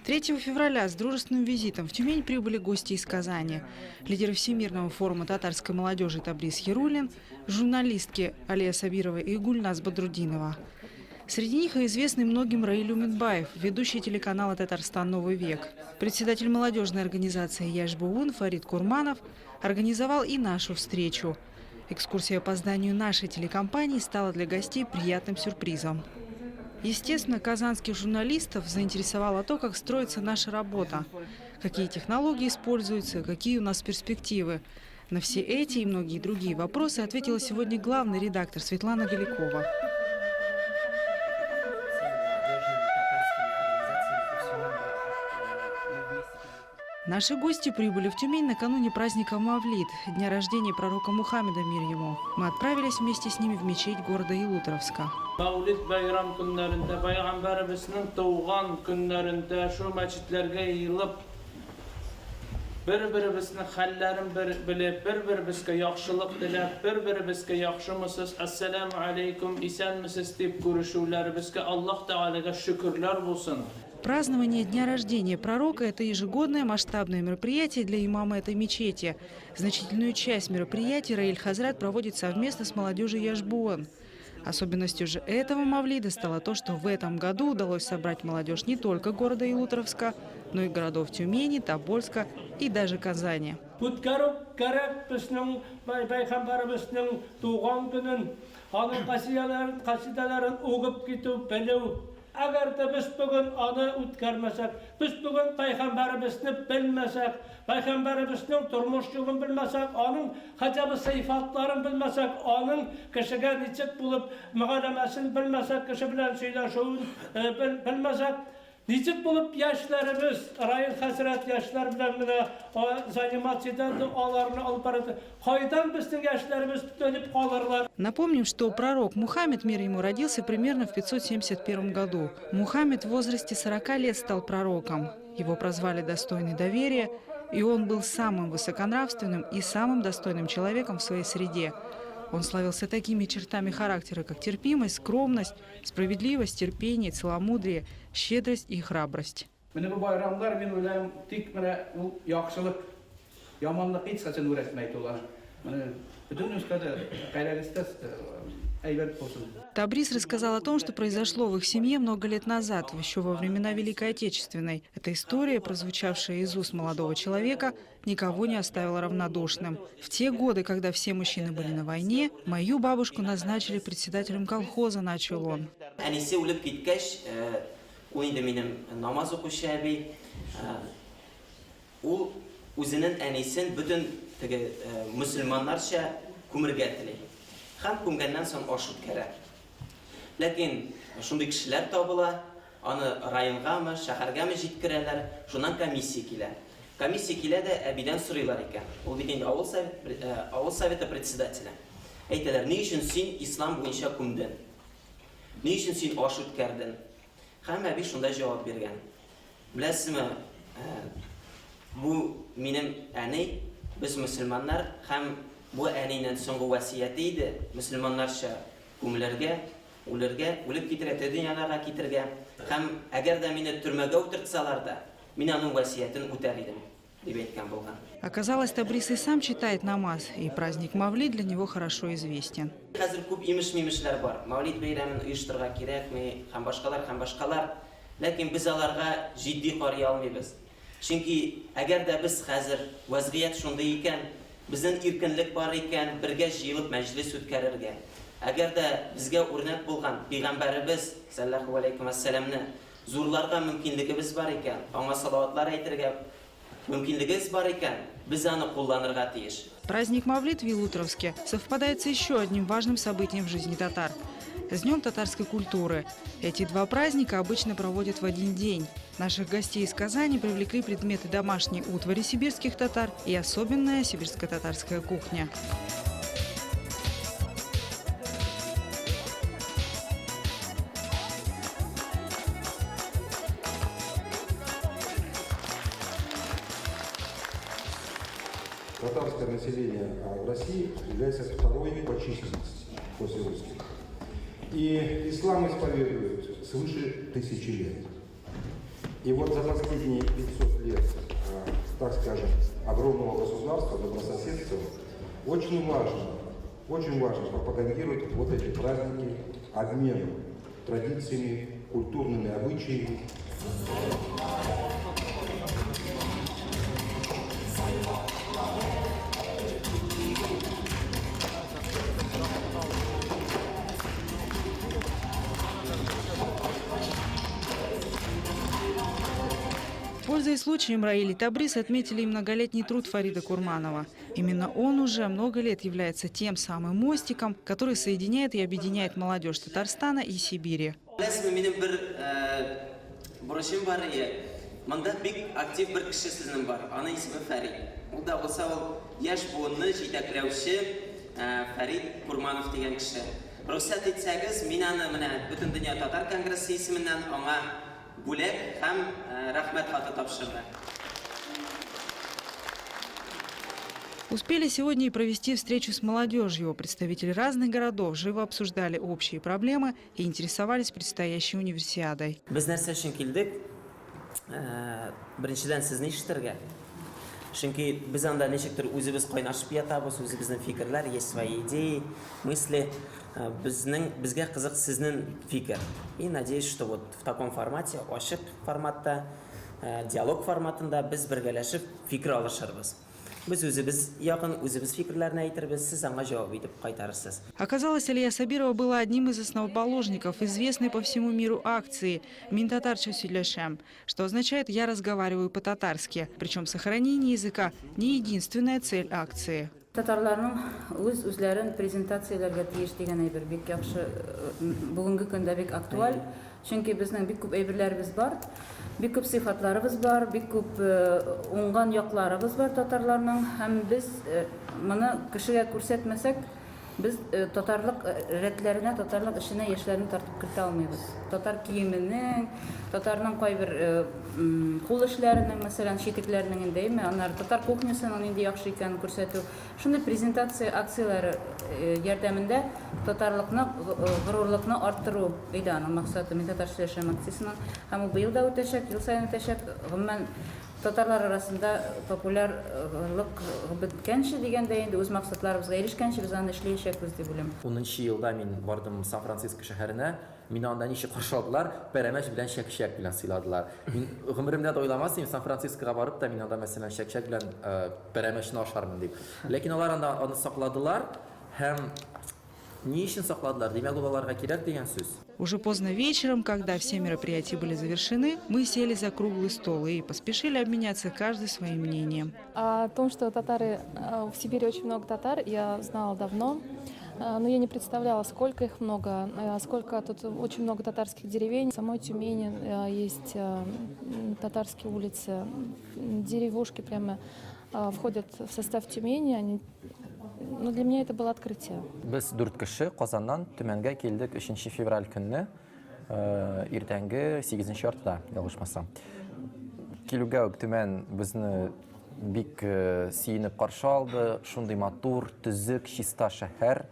3 февраля с дружественным визитом в Тюмень прибыли гости из Казани. Лидеры Всемирного форума татарской молодежи Табриз Яруллин, журналистки Алия Сабирова и Гульназ Бадрутдинова. Среди них и известный многим Раиль Уметбаев, ведущий телеканала «Татарстан. Новый век». Председатель молодежной организации «Яшбуун» Фарид Курманов организовал и нашу встречу. Экскурсия по зданию нашей телекомпании стала для гостей приятным сюрпризом. Естественно, казанских журналистов заинтересовало то, как строится наша работа, какие технологии используются, какие у нас перспективы. На все эти и многие другие вопросы ответила сегодня главный редактор Светлана Голякова. Наши гости прибыли в Тюмень накануне праздника Мавлид, дня рождения пророка Мухаммеда, мир ему. Мы отправились вместе с ними в мечеть города Ялуторовска. Мәүлид бәйрәм көннәрендә, пәйгамбәребезнең туган көннәрендә шу мәчетләргә йыелып, бер-беребезнең хәлләрен белеп, бер-беребезгә яхшылык теләп, бер-беребезгә яхшымысыз, әссәламү алейкум, исәнмесез дип күрешүләребезгә Аллаһ Тәгаләгә шөкерләр булсын. Празднование дня рождения пророка – это ежегодное масштабное мероприятие для имама этой мечети. Значительную часть мероприятий Раиль Хазрат проводит совместно с молодежью Яшбуон. Особенностью же этого мавлида стало то, что в этом году удалось собрать молодежь не только города Ялуторовска, но и городов Тюмени, Тобольска и даже Казани. Үткәрү кирәк безнең пәйгамбәребезнең туган көнен, аның касияләрен, касидәләрен укып китү, белү. Әгәр дә без бүген аны үткәрмәсәк, без бүген пәйгамбәребезне белмәсәк, пәйгамбәребезнең тормыш юлын белмәсәк, аның хотя бы сыйфатларын белмәсәк, аның кешегә ничек булып мөгамәләсен белмәсәк, кеше белән сөйләшүен белмәсәк, ничек булып яшьләребез, Раил хәзрәт яшьләр белән менә заниматься итәде, аларны алып барады. Кайдан безнең яшьләребез белеп калырлар? Напомним, что пророк Мухаммед, мир ему, родился примерно в 571 году. Мухаммед в возрасте 40 лет стал пророком. Его прозвали «достойный доверия», и он был самым высоконравственным и самым достойным человеком в своей среде. Он славился такими чертами характера, как терпимость, скромность, справедливость, терпение, целомудрие, щедрость и храбрость. Менә бу байрамнар, мин уйлыйм, тик менә ул яхшылык, яманлык һич кайчан өйрәтмәйде алар. Менә бөтен өлкәдә кайрагыста әйбәт булсын. Табриз рассказал о том, что произошло в их семье много лет назад, еще во времена Великой Отечественной. Эта история, прозвучавшая из уст молодого человека, никого не оставила равнодушным. В те годы, когда все мужчины были на войне, мою бабушку назначили председателем колхоза, начал он. Әнисе үлеп киткәч, ул инде минем намаз укучы әби, ул үзенең әнисен бөтен теге мөселманнарча күмергә тели. Һәм күмгәннән соң аш үткәрә. Ләкин шундый кешеләр табыла, аны районгамы, шәһәргәме җиткерәләр, шуннан комиссия килә. Комиссия килә дә әбидән сорыйлар икән. Ул бит инде авыл советы председателе. Әйтәләр, ни өчен син ислам буенча күмдең? Ни өчен син аш үткәрдең? Һәм әби шунда җавап биргән. Беләсезме, бу минем әни, без мөселманнар, һәм бу әнинең соңгы васыяте иде, мөселманнарча күмелергә, үлергә, үлеп китергә, теге дөньяга китергә. Һәм әгәр дә мине төрмәгә утыртсалар да, мин аның васыятен үтәр идем, дип әйткән булган. Оказалось, Табриз и сам читает намаз, и праздник Мавлид для него хорошо известен. Хәзер күп имеш-мимешләр бар. Мәүлид бәйрәмен оештырырга кирәкме, һәм башкалар, һәм башкалар. Ләкин без аларга җитди карый алмыйбыз. Чөнки әгәр дә без хәзер вазгыять шундый икән, безнең иркенлек бар икән, бергә җыелып мәҗлес үткәрергә. Әгәр дә безгә үрнәк булган пәйгамбәребез саллаллаһу алейхи вәссәламне зурларга мөмкинлегебез бар икән, аңа салаватлар әйтергә мөмкинлегебез бар икән, без аны кулланырга тиеш. Праздник Мавлид в Ялуторовске совпадает с еще одним важным событием в жизни татар – с Днем татарской культуры. Эти два праздника обычно проводят в один день. Наших гостей из Казани привлекли предметы домашней утвари сибирских татар и особенная сибирско-татарская кухня. Татарское население в России является второй по численности после русских. И ислам исповедуют свыше 1000 лет. И вот за последние 500 лет, так скажем, огромного государства, добрососедства, очень важно, очень важно пропагандировать вот эти праздники, обмен традициями, культурными обычаями. Пользуясь случаем, Раиль и Табрис отметили и многолетний труд Фарида Курманова. Именно он уже много лет является тем самым мостиком, который соединяет и объединяет молодежь Татарстана и Сибири. Беләсезме, минем бер бурычым бар иде. Монда бик актив бер кеше сезнең бар. Аның исеме Фәрит. Ул да булса ул яшь буынны җитәкләүче Фәрит Курманов дигән кеше. Рөхсәт итсәгез, мин аны менә Бөтендөнья татар конгрессы исеменнән аңа бүләк һәм рәхмәт хаты тапшырды. Успели сегодня и провести встречу с молодежью. Представители разных городов живо обсуждали общие проблемы и интересовались предстоящей универсиадой. Без нәрсә өчен килдек? Беренчедән, сезне ишетергә. Чөнки без анда ничектер үзебез кайнашып ятабыз, үзебезнең фикерләр, есть свои идеи, мысли. Безнең безгә кызык сезнең фикер. И надеюсь, что вот в таком формате, ачык форматта, диалог форматында без бергәләшеп фикер алышырбыз. Без үзебез якын, үзебез фикерләрне әйтербез, сез аңа җавап итеп кайтарырсыз. Оказалось, Алия Сабирова была одним из основоположников известной по всему миру акции «Мин татарча сөйләшәм», что означает «я разговариваю по-татарски». Причем сохранение языка не единственная цель акции. Татарларның үз үзләрен презентацияләргә тиеш дигән әйбер бик яхшы, бүгенге көндә бик актуаль. Чөнки безнең бик күп әйберләребез бар, бик күп сыйфатларыбыз бар, бик күп уңган якларыбыз бар татарларның һәм без моны кешегә күрсәтмәсәк, без татарлык рәтләренә, татарлык эшенә яшьләрне тартып кертә алмыйбыз. Татар киеменең, татарның кайбер кул эшләренең, мәсәлән, читекләрнең инде, әйме, аннары татар кухнясының нинди яхшы икәнен күрсәтү. Шундый презентация акцияләре ярдәмендә татарлыкны, горурлыкны арттыру иде аның максаты. Мин татарча сөйләшәм акциясенең. Һәм ул быел да үтәчәк, ел саен үтәчәк. Гомумән, татарлар арасында популярлык беткәнче дигәндә инде, үз максатларыбызга ирешкәнче без аны эшләячәкбез дип уйлыйм. 10нчы елда мин бардым Сан-Франциско шәһәренә. Мине анда ничек каршы алдылар? Пәрәмәч белән чәк-чәк белән сыйладылар. Мин гомеремдә дә уйламас идем, Сан-Францискога барып та мин анда, мәсәлән, чәк-чәк белән пәрәмәчне ашармын дип. Ләкин алар анда аны сакладылар һәм ни өчен сакладылар? Димәк, ул аларга кирәк дигән сүз. Уже поздно вечером, когда все мероприятия были завершены, мы сели за круглый стол и поспешили обменяться каждый своим мнением. О том, что татары, в Сибири очень много татар, я знала давно, но я не представляла, сколько их много, сколько тут очень много татарских деревень. В самой Тюмени есть татарские улицы, деревушки прямо входят в состав Тюмени. Они, ну, для меня это было открытие. Без дүрт кеше Казаннан Төмәнгә килдек 3 февраль көнне иртәнге 8 яртыда, ялгышмасам. Килүгә үк Төмән безне бик сөенеп каршы алды. Шундый матур, төзек, чиста шәһәр.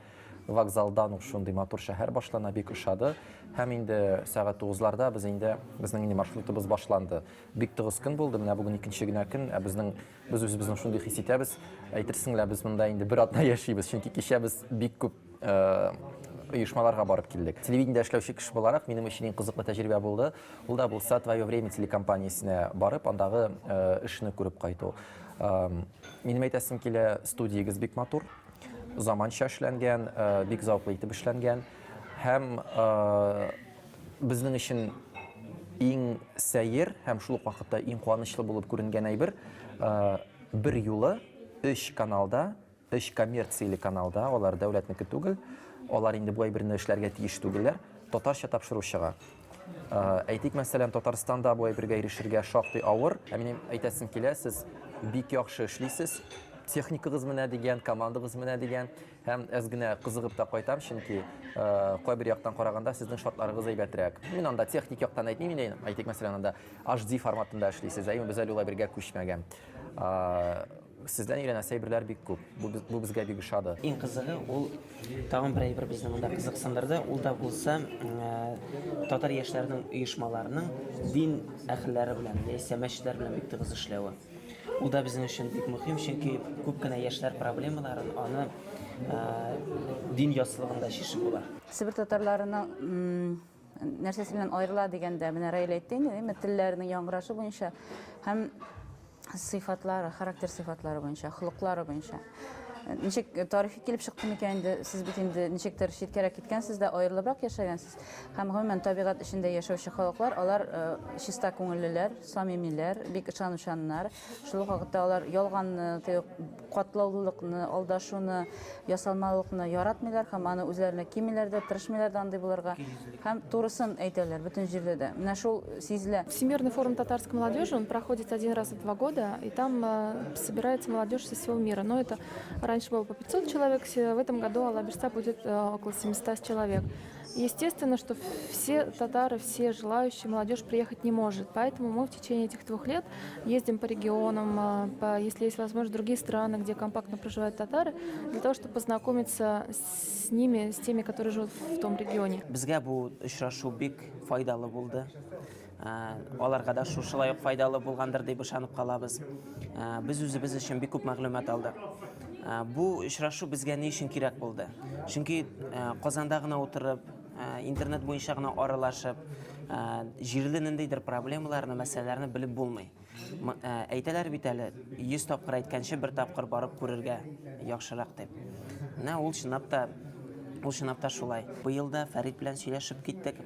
Вокзалдан ук шундый матур шәһәр башлана, бик ошады. Һәм инде сәгать 9ларда без инде безнең инде маршрутыбыз башланды. Бик тыгыз көн булды. Менә бүген икенче генә көн, ә безнең без үзебезнең шундый хис итәбез. Әйтерсең лә без монда инде бер атна яшибез, чөнки кичә без бик күп оешмаларга барып килдек. Телевидениедә эшләүче кеше буларак, минем өчен иң кызыклы тәҗрибә булды. Ул да булса Твое время телекомпаниясенә барып, андагы эшне күреп кайту. Минем әйтәсем килә, студиягез бик матур, заманча эшләнгән, бик зәвыклы итеп эшләнгән һәм безнең өчен иң сәер һәм шул ук вакытта иң куанычлы булып күренгән әйбер, бер юлы өч каналда, өч коммерцияле каналда, алар дәүләтнеке түгел, алар инде бу әйберне эшләргә тиеш түгелләр, татарча тапшыру чыга. Әйтик, мәсәлән, Татарстанда бу әйбергә ирешергә шактый авыр. Ә минем әйтәсем килә, сез бик яхшы эшлисез, техникагыз менә дигән, командагыз менә дигән, һәм әз генә кызыгып та кайтам, чөнки кайбер яктан караганда сезнең шартларыгыз әйбәтрәк. Мин анда техник яктан әйтмим, инде, әйтик, мәсәлән, анда HD форматында эшлисез, әйме, без әле ул әйбергә күчмәгән. Сездән өйрәнәсе әйберләр бик күп. Бу безгә бик ошады. Иң кызыгы, ул тагын бер әйбер безне монда кызыксындырды. Ул да булса, татар яшьләренең оешмаларының дин әһелләре белән яисә мәчетләр белән бик тыгыз эшләве. Ул да безнең өчен бик мөһим, чөнки күп кенә яшьләр проблемаларын аны дин яссылыгында чишеп була. Себер татарларының нәрсәсе белән аерыла дигәндә, менә Раил әйтте инде, әйеме, телләренең яңгырашы буенча һәм сыйфатлары, характер сыйфатлары буенча, холыклары буенча. Ничек тарихи килеп чыкты микән инде, сез бит инде ничектер читкәрәк киткәнсез дә, аерылыбрак яшәгәнсез. Һәм гомумән табигать эчендә яшәүче халыклар, алар чиста күңеллеләр, самимиләр, бик ышанучаннар. Шул ук вакытта алар ялганны, катлаулылыкны, алдашуны, ясалмалыкны яратмыйлар һәм аны үзләренә кимиләр дә, тырышмыйлар да андый булырга. Һәм турысын әйтәләр бөтен җирдә дә. Менә шул сизелә. Всемирный форум татарской молодежи, он проходит один раз в 2 года, и там собирается молодежь со всего мира. Но это раньше было по 500 человек, в этом году, Алла бирса, будет около 700 человек. Естественно, что все татары, все желающие, молодежь приехать не может. Поэтому мы в течение этих 2 лет ездим по регионам, если есть возможность, другие страны, где компактно проживают татары, для того, чтобы познакомиться с ними, с теми, которые живут в том регионе. Безгә бу очрашу бик файдалы булды. Аларга да шушылай ук файдалы булгандыр дип ышанып калабыз. Без үзебез өчен бик күп мәгълүмат алдык. Бу очрашу безгә ни өчен кирәк булды? Чөнки Казанда гына утырып, интернет буенча гына аралашып, җирле ниндидер проблемаларны, мәсьәләләрне белеп булмый. Әйтәләр бит әле, 100 тапкыр әйткәнче, бер тапкыр барып күрергә яхшырак дип. Менә ул чынлап та шулай. Быел да Фәрит белән сөйләшеп киттек,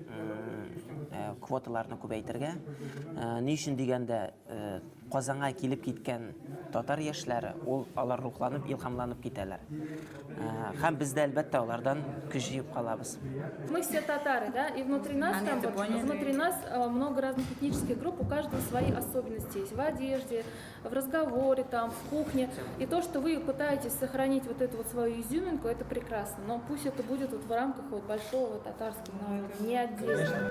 квоталарны күбәйтергә. Ни өчен дигәндә, Казанга килеп киткән татар яшьләре, ул алар рухланып, илһамланып китәләр. Һәм без дә, әлбәттә, алардан көч җыеп калабыз. Мы все татары, да, и внутри нас Они там это вот, поняли. Внутри нас много разных этнических групп, у каждого свои особенности есть в одежде, в разговоре, там, в кухне. И то, что вы пытаетесь сохранить вот эту вот свою изюминку, это прекрасно. Но пусть это будет вот в рамках вот большого татарского народа, не отдельно.